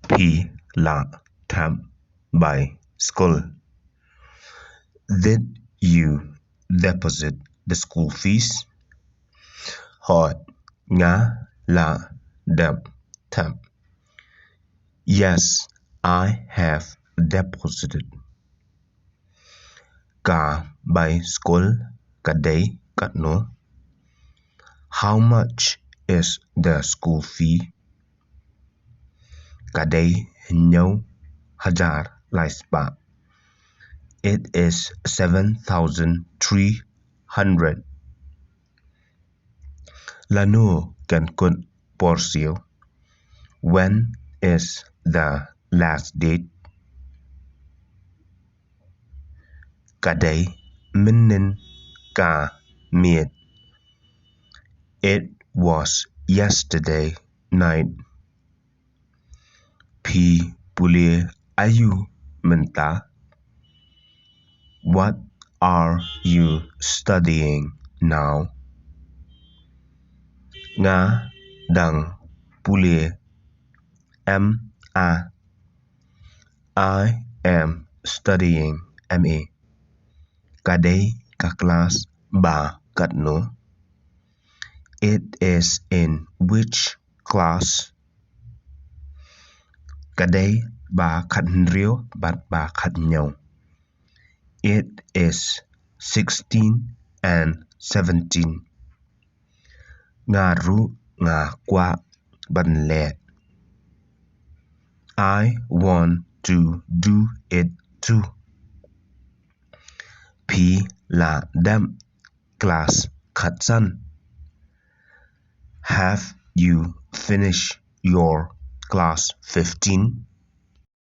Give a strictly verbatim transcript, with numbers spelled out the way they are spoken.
Phi la thep bai skul. Did you deposit the school fees? Hooid, nga la dep thep. Yes, I have deposited. Ka bai skul ka dei katno? How much is the school fee? Ka dei hynñiew hajar lai spah. It is seven thousand three hundred. Lano kan kut por siew? When is the last date? Ka dei mynnin ka miet. It was yesterday night. Phi pule aïu mynta? What are you studying now? Nga dang pule M A. I am studying M A. Ka dei ka klas ba katno? It is in which class? Ka dei ba khathynriew bad ba khathynñiew. It is sixteen and seventeen. Nga ruh nga kwah ban leh. I want to do it too. Phi la dep klas khatsan? Have you finished your class fifteen?